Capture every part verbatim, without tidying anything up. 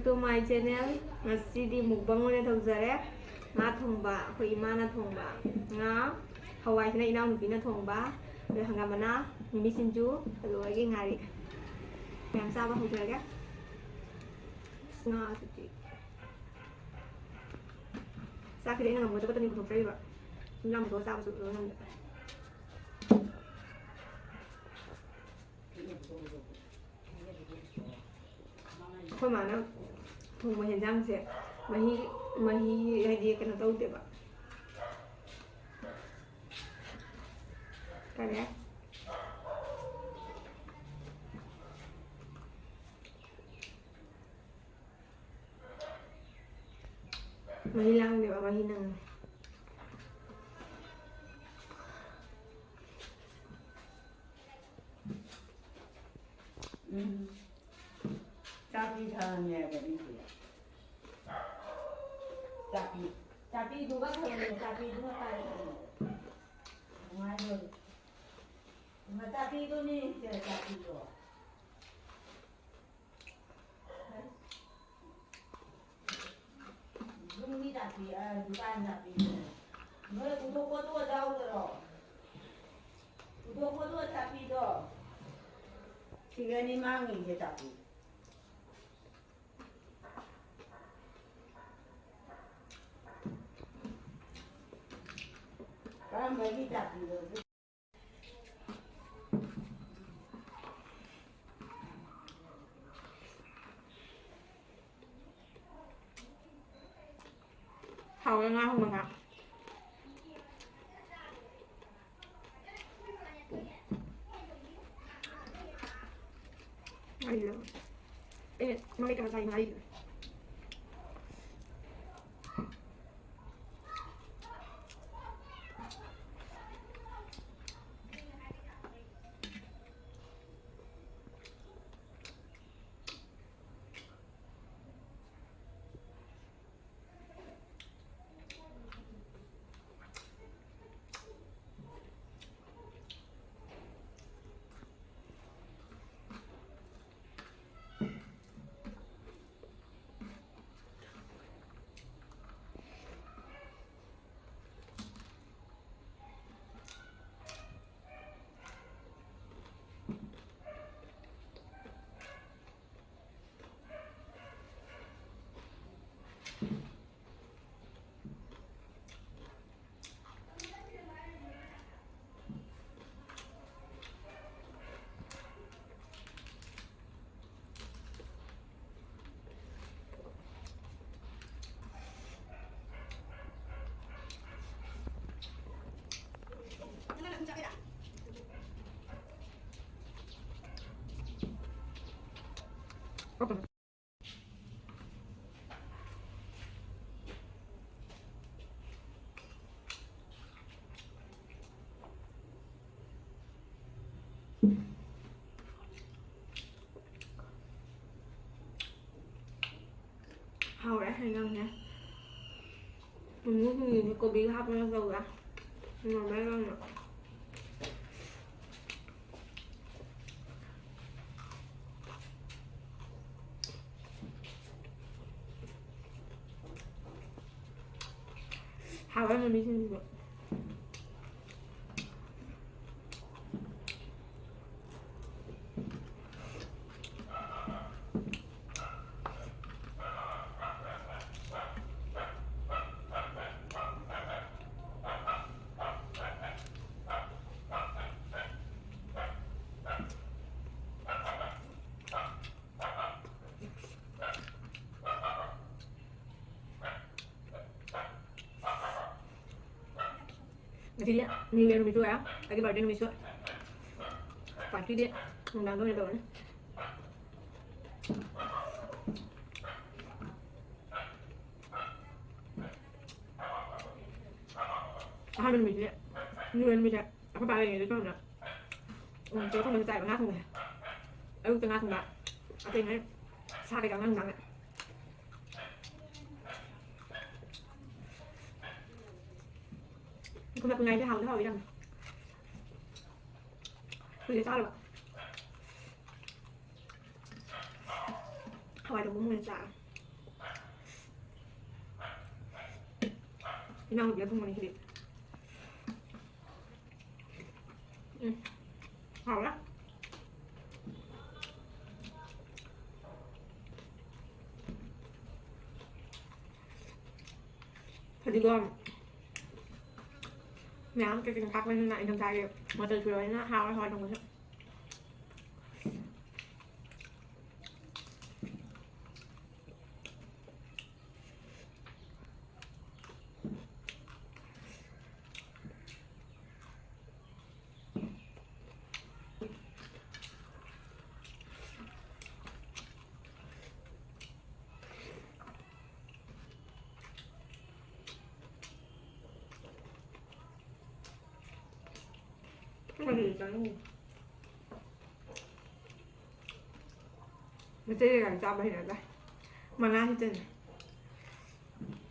To my channel, ꯉꯁꯤꯗꯤ mukbang ꯑꯣꯏꯅ ꯇꯧꯖꯔꯦ꯫ ꯉꯥ ꯊꯣꯡꯕ, ꯑꯩꯈꯣꯏ ꯏꯃꯥꯅ ꯊꯣꯡꯕ ꯉꯥ, ꯍꯋꯥꯏꯁꯤꯅ ꯏꯅꯥꯎꯅꯨꯄꯤꯅ ꯊꯣꯡꯕ, ꯑꯗꯩ ꯍꯪꯒꯥꯝ ꯃꯅꯥ, ꯃꯤꯃꯤ ꯁꯤꯡꯖꯨ, ꯑꯗꯨꯗꯒꯤ ꯉꯥꯔꯤ꯫ ꯃꯌꯥꯝ ꯆꯥꯕ ꯍꯧꯖꯔꯒꯦ꯫ ꯉꯥꯁꯤꯗꯤ ꯆꯥꯛꯁꯤꯗꯤ ꯑꯩꯅ ꯉꯝꯒꯗꯕꯇꯅꯤ ꯄꯨꯊꯣꯛꯆꯔꯤꯕ꯫ ꯁꯨꯝ ꯌꯥꯝ ꯄꯨꯊꯣꯛꯑ ꯆꯥꯕꯁꯨ ꯂꯣꯏ ꯉꯝꯗꯦ꯫ ꯑꯩꯈꯣꯏ ꯃꯥꯅ ꯊꯣꯡꯕ ꯍꯦꯟꯖꯥꯡꯁꯦ ꯃꯍꯤ, ꯃꯍꯤ ꯍꯥꯏꯗꯤ ꯀꯩꯅꯣ ꯇꯧꯗꯦꯕ꯫ ꯀꯔꯤ? ꯃꯍꯤ ꯂꯥꯡꯗꯦꯕ, ꯃꯍꯤ ꯅꯪꯉꯦ꯫ ꯎꯝ꯫ ꯆꯥꯛꯇꯤ ꯊꯥꯡꯉꯦ ꯍꯥꯏꯕ ꯅꯪꯒꯤ꯫ ꯆꯥꯛꯇꯤ, ꯆꯥꯛꯇꯤꯗꯨꯒ ꯊꯝꯃꯦ, ꯆꯥꯛꯇꯤꯗꯨꯒ ꯀꯥꯏ ꯊꯝꯃꯦ? ꯅꯨꯡꯉꯥꯏꯔꯣꯏ꯫ ꯆꯥꯛꯇꯤꯗꯨꯅꯤ, ꯆꯥꯛꯇꯤꯗꯣ꯫ ꯌꯨꯝꯒꯤ ꯆꯥꯛꯄꯤ, ꯑ, ꯗꯨꯀꯥꯟ ꯆꯥꯛꯄꯤꯗꯨꯅꯦ꯫ ꯅꯣꯏ ꯄꯨꯊꯣꯛꯄꯗꯣ ꯌꯥꯎꯗꯔꯣ? ꯄꯨꯊꯣꯛꯄꯗꯣ ꯆꯥꯛꯄꯤꯗꯣ꯫ ꯁꯤꯒꯅꯤ ꯃꯥꯡꯉꯤꯁꯦ ꯆꯥꯛꯄꯤ꯫ ꯀꯔꯝꯕꯒꯤ ꯆꯥꯛꯄꯤꯅꯣ? ꯍꯥꯎꯋꯦ ꯉꯥ ꯊꯣꯡꯕ ꯉꯥ꯫ ꯑꯩ ꯃꯃꯤꯠ ꯀꯩꯅꯣ ꯇꯥꯏ ꯉꯥꯔꯤ꯫ ꯍꯩꯅꯧꯅꯦ꯫ ꯃꯨꯟꯃꯨ ꯁꯤꯡꯖꯨꯁꯦ ꯀꯣꯕꯤꯒ ꯍꯥꯞꯄꯒ ꯇꯧꯕ꯫ ꯉꯝꯃꯦ ꯌꯥꯝꯅ꯫ ꯍꯥꯎꯋꯦ ꯃꯃꯤ ꯁꯤꯡꯖꯨꯗꯣ꯫ ꯉꯁꯤꯗꯤ New Year ꯅꯨꯃꯤꯠꯁꯨ ꯑꯣꯏꯔꯦ, ꯑꯩꯒꯤ birthday ꯅꯨꯃꯤꯠꯁꯨ꯫ Partyꯗꯤ ꯅꯨꯡꯗꯥꯡꯗ ꯑꯣꯏꯅ ꯇꯧꯔꯅꯤ꯫ ꯑꯍꯥꯟꯕ ꯅꯨꯃꯤꯠꯁꯦ, New Year ꯅꯨꯃꯤꯠꯁꯦ, ꯑꯩꯈꯣꯏ ꯄꯥ ꯂꯩꯔꯤꯉꯩꯗ ꯇꯧꯔꯝꯗ꯫ ꯎꯝ, ꯆꯦ ꯊꯣꯡꯕꯁꯦ ꯆꯥꯏꯕ, ꯉꯥ ꯊꯣꯡꯕꯁꯦ꯫ ꯑꯌꯨꯛꯇ ꯉꯥ ꯊꯣꯡꯕ, ꯑꯇꯩꯉꯩ ꯁꯥ ꯀꯩꯀꯥ ꯉꯥ ꯅꯨꯡꯗꯥꯡꯗ꯫ ꯈꯨꯃꯛ ꯉꯥꯏꯗꯤ ꯍꯥꯎꯗꯤ ꯍꯥꯎꯋꯤ ꯌꯥꯝꯅ꯫ ꯍꯧꯖꯤꯛ ꯆꯥꯔꯕ? ꯍꯋꯥꯏ ꯊꯣꯡꯕ ꯃꯣꯏꯅ ꯆꯥꯔꯦ꯫ ꯏꯅꯥꯎꯅꯨꯄꯤꯅ ꯊꯣꯡꯕꯅꯤ ꯁꯤꯗꯤ꯫ ꯎꯝ꯫ ꯍꯥꯎꯔꯦ꯫ ꯐꯗꯤꯒꯣꯝ ꯃꯌꯥꯝ ꯀꯩꯀꯩ ꯊꯥꯛꯄꯅꯤꯅ ꯏꯪꯊꯝꯊꯥꯒꯤ ꯃꯆꯜ ꯁꯨꯔꯕꯅꯤꯅ ꯍꯥꯎꯔꯦ ꯍꯋꯥꯏ ꯊꯣꯡꯕꯁꯨ꯫ ꯃꯆꯦꯒ ꯌꯥꯝ ꯆꯥꯕ ꯍꯩꯅꯗꯦ꯫ ꯃꯅꯥ ꯍꯦꯟꯖꯟꯅ꯫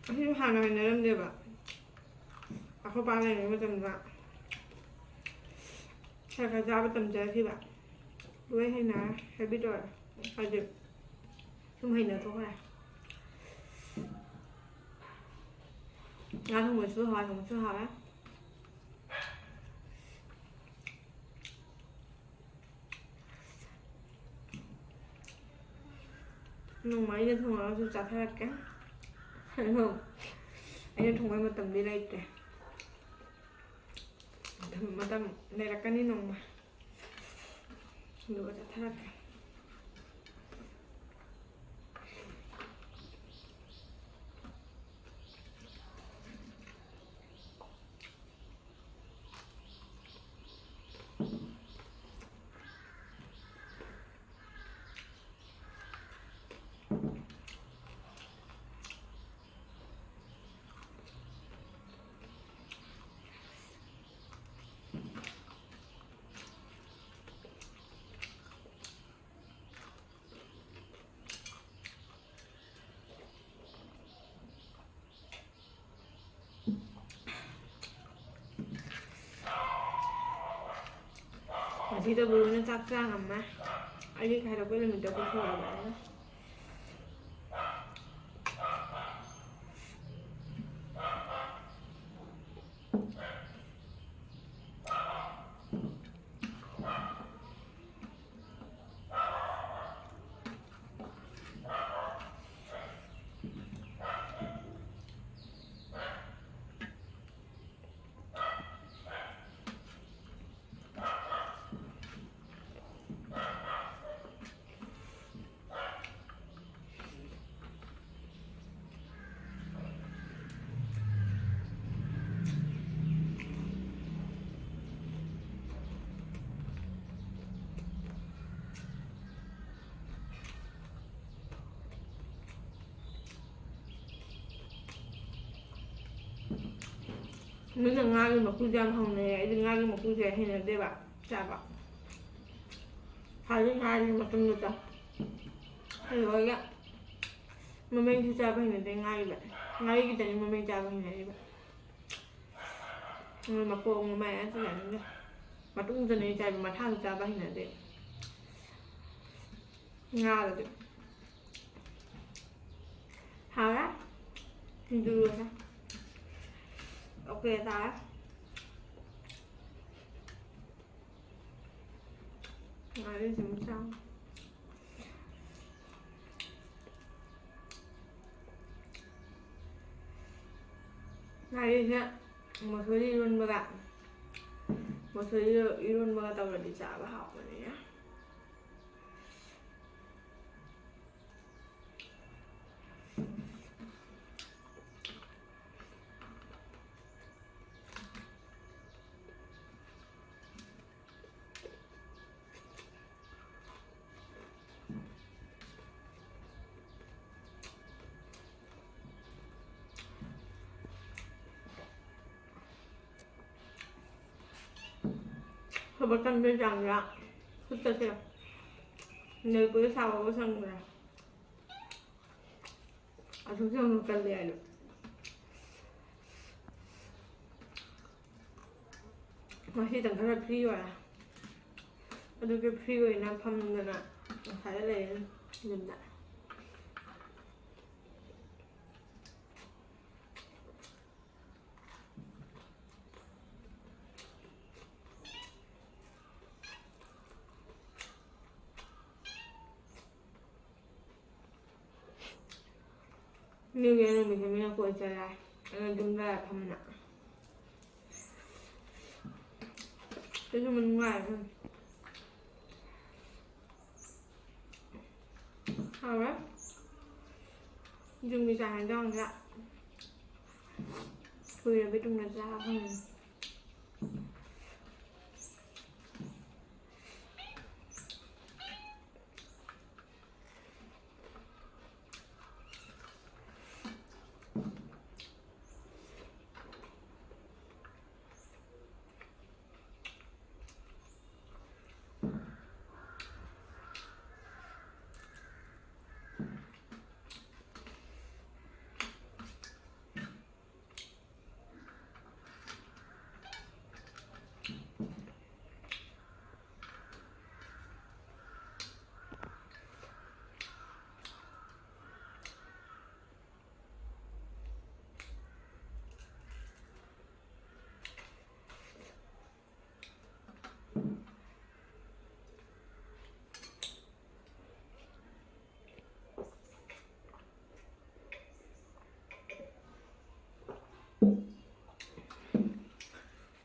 ꯑꯁꯤꯁꯨ ꯍꯥꯟꯅ ꯍꯩꯅꯔꯝꯗꯦꯕ꯫ ꯑꯩꯈꯣꯏ ꯄꯥ ꯂꯩꯔꯤꯉꯩ ꯃꯇꯝꯗ ꯈꯔ ꯈꯔ ꯆꯥꯕ ꯇꯝꯖꯔꯛꯈꯤꯕ꯫ ꯂꯣꯏ ꯍꯩꯅꯔꯦ, ꯍꯦꯕꯤꯠ ꯑꯣꯏꯔꯦ꯫ ꯍꯥꯏꯗꯤ ꯁꯨꯝ ꯍꯩꯅꯊꯣꯛꯈ꯭ꯔꯦ꯫ ꯉꯥ ꯊꯣꯡꯕꯁꯨ, ꯍꯋꯥꯏ ꯊꯣꯡꯕꯁꯨ ꯍꯥꯎꯔꯦ꯫ ꯅꯣꯡꯃ ꯑꯩꯅ ꯊꯣꯡꯉꯒꯁꯨ ꯆꯥꯊꯔꯛꯀꯦ꯫ ꯑꯗꯣ ꯑꯩꯅ ꯊꯣꯡꯕꯩ ꯃꯇꯝꯗꯤ ꯂꯩꯇꯦ꯫ ꯃꯇꯝ, ꯃꯇꯝ ꯂꯩꯔꯛꯀꯅꯤ ꯅꯣꯡꯃ꯫ ꯑꯗꯨꯒ ꯆꯥꯊꯔꯛꯀꯦ꯫ ꯉꯁꯤꯗꯕꯨ ꯂꯣꯏꯅ ꯆꯥꯛ ꯆꯥ ꯉꯝꯃꯦ꯫ ꯑꯩꯒꯤ ꯈꯥꯏꯗꯣꯛꯄ ꯅꯨꯃꯤꯠꯇ ꯄꯨꯊꯣꯔꯛꯑꯕꯅꯤꯅ꯫ ꯃꯤꯅ ꯉꯥꯒꯤ ꯃꯀꯨꯁꯦ ꯌꯥꯝ ꯍꯧꯅꯩꯌꯦ, ꯑꯩꯗꯤ ꯉꯥꯒꯤ ꯃꯀꯨꯁꯦ ꯍꯩꯅꯗꯦꯕ ꯆꯥꯕ꯫ ꯈꯥꯏꯗꯤ ꯉꯥꯒꯤ ꯃꯇꯨꯝꯗꯨꯗ ꯂꯣꯏꯔꯒ ꯃꯃꯩꯁꯨ ꯆꯥꯕ ꯍꯩꯅꯗꯦ ꯉꯥꯒꯤꯗ꯫ ꯉꯥꯔꯤꯒꯤꯗꯅꯤ ꯃꯃꯩ ꯆꯥꯕ ꯍꯩꯅꯔꯤꯕ꯫ ꯃꯈꯣꯡ ꯃꯃꯩ ꯑꯗꯨ ꯆꯥꯅꯤꯡꯗꯦ꯫ ꯃꯇꯨꯡꯗꯅꯦ ꯆꯥꯏꯕ, ꯃꯊꯥꯁꯨ ꯆꯥꯕ ꯍꯩꯅꯗꯦ꯫ ꯉꯥꯗꯗꯤ ꯍꯥꯎꯔꯦ꯫ ꯁꯤꯡꯖꯨꯁꯦ ꯑꯣꯀꯦ ꯇꯥꯔꯦ꯫ ꯉꯥꯔꯤꯁꯤꯃ ꯆꯥꯎ꯫ ꯉꯥꯔꯤꯁꯦ ꯃꯁꯣꯔꯤ ꯏꯔꯣꯟꯕꯒ, ꯃꯁꯣꯔꯤ ꯏꯔꯣꯟꯕꯒ ꯇꯧꯔꯗꯤ ꯆꯥꯕ ꯍꯥꯎꯕꯅꯤꯅꯦ꯫ ꯊꯕꯛ ꯀꯟꯕꯩ ꯆꯥꯡꯁꯦ ꯈꯨꯠꯀꯁꯦ ꯅꯦꯜ ꯄꯣꯂꯤꯁ ꯊꯥꯕꯕꯨ ꯁꯪꯗ꯭ꯔꯦ꯫ ꯑꯁꯨꯛ ꯌꯥꯝꯅ ꯀꯜꯂꯦ ꯍꯥꯏꯅ꯫ ꯉꯁꯤꯗꯪ ꯈꯔ ꯐ꯭ꯔꯤ ꯑꯣꯏꯔꯦ꯫ ꯑꯗꯨꯒꯤ ꯐ꯭ꯔꯤ ꯑꯣꯏꯅ ꯐꯝꯗꯅ ꯉꯁꯥꯏꯗ ꯂꯩꯔꯦ ꯌꯨꯝꯗ꯫ ꯅꯤꯌꯨ ꯌꯔ ꯅꯨꯃꯤꯠꯁꯦ ꯃꯤꯅ ꯀꯣꯏ ꯆꯠꯂꯦ꯫ ꯑꯩꯅ ꯌꯨꯝꯗ ꯐꯝꯅ꯫ ꯑꯗꯨꯁꯨ ꯅꯨꯡꯉꯥꯏꯔꯦ꯫ ꯍꯥꯎꯔꯦ꯫ ꯌꯨꯝꯒꯤ ꯆꯥꯛ ꯍꯦꯟꯖꯥꯡꯁꯦ ꯀꯨꯏꯔꯕꯩ ꯇꯨꯡꯗ ꯆꯥꯕ ꯐꯪꯉꯦ꯫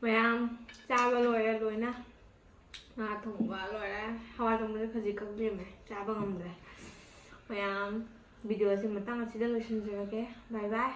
ꯃꯌꯥꯝ ꯆꯥꯕ ꯂꯣꯏꯔꯦ ꯂꯣꯏꯅ꯫ ꯉꯥ ꯊꯣꯡꯕ ꯂꯣꯏꯔꯦ꯫ ꯍꯋꯥꯏ ꯊꯣꯡꯕꯁꯦ ꯈꯖꯤꯛ ꯈꯛ ꯂꯦꯝꯃꯦ, ꯆꯥꯕ ꯉꯝꯗ꯭ꯔꯦ꯫ ꯃꯌꯥꯝ, ꯚꯤꯗꯤꯑꯣꯁꯦ ꯃꯇꯥꯡ ꯑꯁꯤꯗ ꯂꯣꯏꯁꯤꯟꯖꯔꯒꯦ꯫ ꯕꯥꯏ ꯕꯥꯏ꯫